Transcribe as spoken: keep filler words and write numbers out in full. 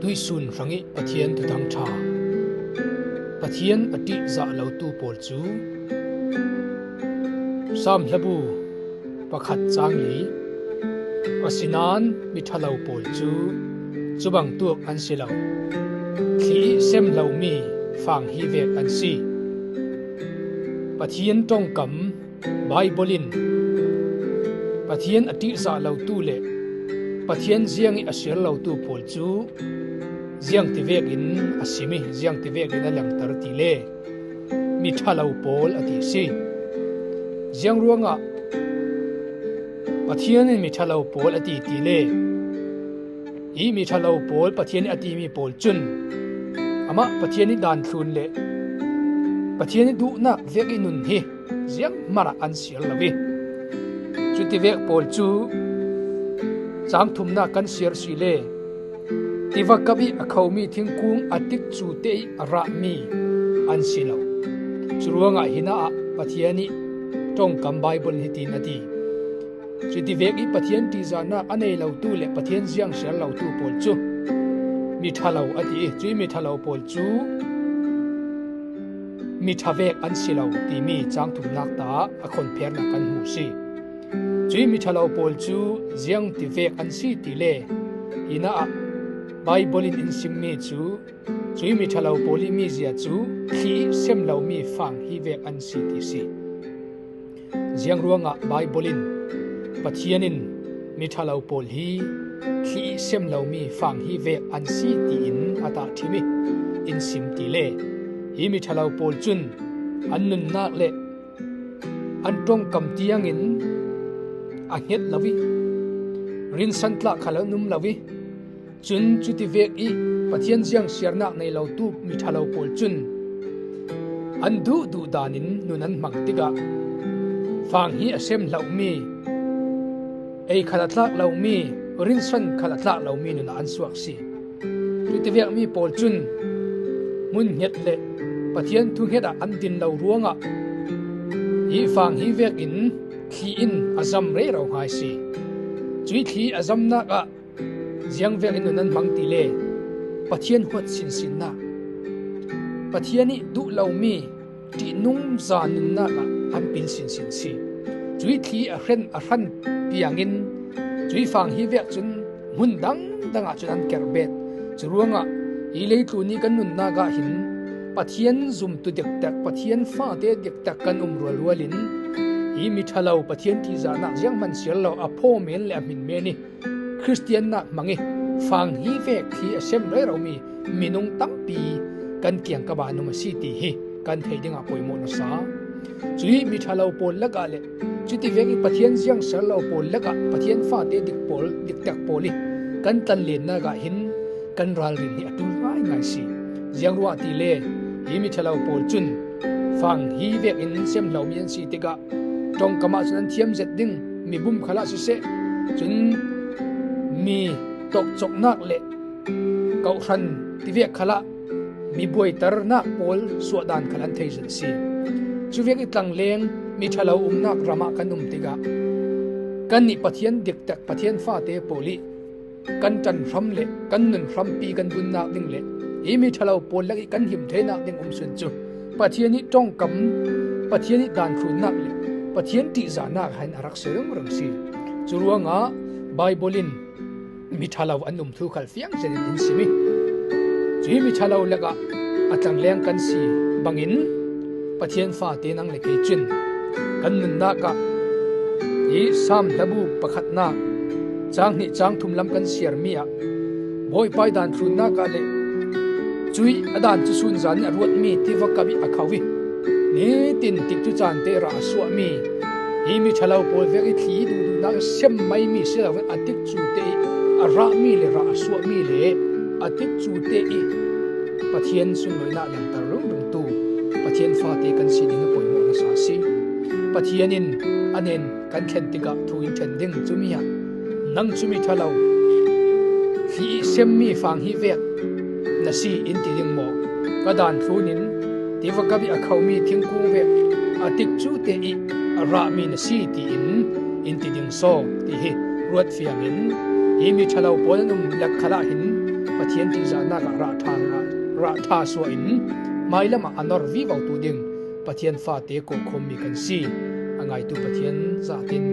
Tuisun hrangih Pathian thuthang ṭha, Pathian a ṭihzah lotu pawl cu, Sam hlabu pakhat cang li. Asinain miṭhalo pawl cu cubangtuk an si lo, thli ih sem lomi fang hi vek an si. Pathian ṭongkam Baibal in Pathian a ṭihzah lotu le Pathian ziangih a siar lotu pawl cu ziangtivek in a sim ih, ziangtivek in a langter ti le miṭhalo pawl a ti si. Ziang ruangah Pathian in miṭhalo pawl a ti ti le hi miṭhalo pawl Pathian ih a timi pawl cun amah Pathian ih daan thlun le Pathian ih duhnak vek ih nun hi zianghman ah an siar lo ih, cutivek pawl cu cang thumnak kan siar si le tiva kap ih a khomi thingkung a tikcu te ih a rahmi an si lo. Curuangah hinah ah Pathian ih ṭongkam Baibal in hitin a ti. Cutivek ih Pathian ṭihzahnak a nei lotu le Pathian ziang siar lotu pawl cu miṭhalo a ti ih, cuih miṭhalo pawl cu miṭha vek an si lo timi cang thumnak ta a khonphernak kan hmu si. Cuih miṭhalo pawl cu ziangtivek an si ti le hinah ah Baibal in in simmi cu cuih miṭhalo pawl ih mizia cu thli ih sem lomi fang hi vek an si ti si. Ziang ruangah Baibal in Pathian in miṭhalo pawl hi thli ih sem lomi fang hi vek an si tiin a tahṭhim ih in sim ti le hi miṭhalo pawl cun an nunnak le an ṭongkam tiangin a hnget lo ih rinsan tlah khal an um lo ih, cun cutivek ih Pathian ziang siarnak nei lotu miṭhalo pawl cun an duhduh daan in nun an hmang tikah fang hi a sem hlohmi, ei khal a tlak lomi, rinsan khal a tlak lomi nun ah an suak si. Cutivekmi pawl cun hmun hnget le Pathian thu hnget ah an din lo ruangah hi fang hi vekin thli in a zam rero hnga ih si. Cuih thli a zamnak ah ziangvek in nun an hmang ti le Pathian huat sinsinnak, Pathian ih duh lomi ṭihnungza nunnak ah an pil sinsin si. Cuih thli a hran a hran piangin cuih fang hi vek cun hmun dangdang ah cun an kerh bet. Curuangah hi leitlun ih kan nunnak ah hin Pathian zumtu diktek, Pathian fate diktek kan um rualrual in hi miṭhalo Pathian ṭihzahnak zianghman siar lo a phaw men le a hmin men ih Khristiannak hmang ih fang hi vek thli a sem reromi minung tampi kan kiangkap ah an um a si ti hi kan thei dingah poimawh na sa. Cuih miṭhalo pawl lakah le cutivek ih Pathian ziangsiar lo pawl lakah Pathian fate dik pawl, diktek pawl ih kan tlanlennak ah hin kan ralrin hi a ṭul ngaingai si. Ziang ruah ti le hi miṭhalo pawl cun fang hi vekin sem lomi an si tikah ṭongkam ah cun an thiam zet ding, mi bum khalah siseh, cun mi tokcoknak le kawhhran tivek khalah mi buaiternak pawl suahdan khal an thei zet si. Cuvek ih tlangleng miṭhalo umnak ram ah kan um tikah kannih Pathian diktek, Pathian fate pawl ih kan ṭanhram le kan nun hrampi kan bunnak ding le hi miṭhalo pawl lak ih kan him theinak ding um sun cu Pathian ih ṭongkam, Pathian ih daan thlunnak le Pathian ṭihzahnak ah hin a rak si ringring si. Curuangah Baibal in miṭhalo an um thu khal fiang zetin in sim ih cuih miṭhalo lakah a tlangleng kan si bangin Pathian fate nang le kei cun kan nunnak ah hi Sam hlabu pakhatnak cang hnih cang thum lam kan siarmi ah Bawipa ih daan thlunnak ah le cuih a daan cu sunzan in a ruatmi tiva kap ih a kho ih nitin tikcu caan te rah a suahmi hi miṭhalo pawl vek ih thli duhduhnak sem maimi si loin a tikcu te ih a rahmi le rah a suahmi le a tikcu te ih Pathian sunlawinak langhter ringringtu Pathian fate kan si ding hi poimawh nasa a si. Pathian in a nen kan thlen tikah thu in thlen ding cumi ah nang cu miṭhalo, thli ih semmi fang hi vek na si in ti ding maw? Ka daan thlun in tiva kap ih a khomi thingkung vek a tikcu te ih a rahmi na si tiin in ti ding saw ti hi ruat fiangin hi miṭhalo pawl an um lak khalah hin Pathian tihzahnak ah rah ṭha, rah ṭha suah in hmailam ah a nor vivo tu ding Pathian fate kawhkhawm mi kan si. A ngaitu Pathian zahte in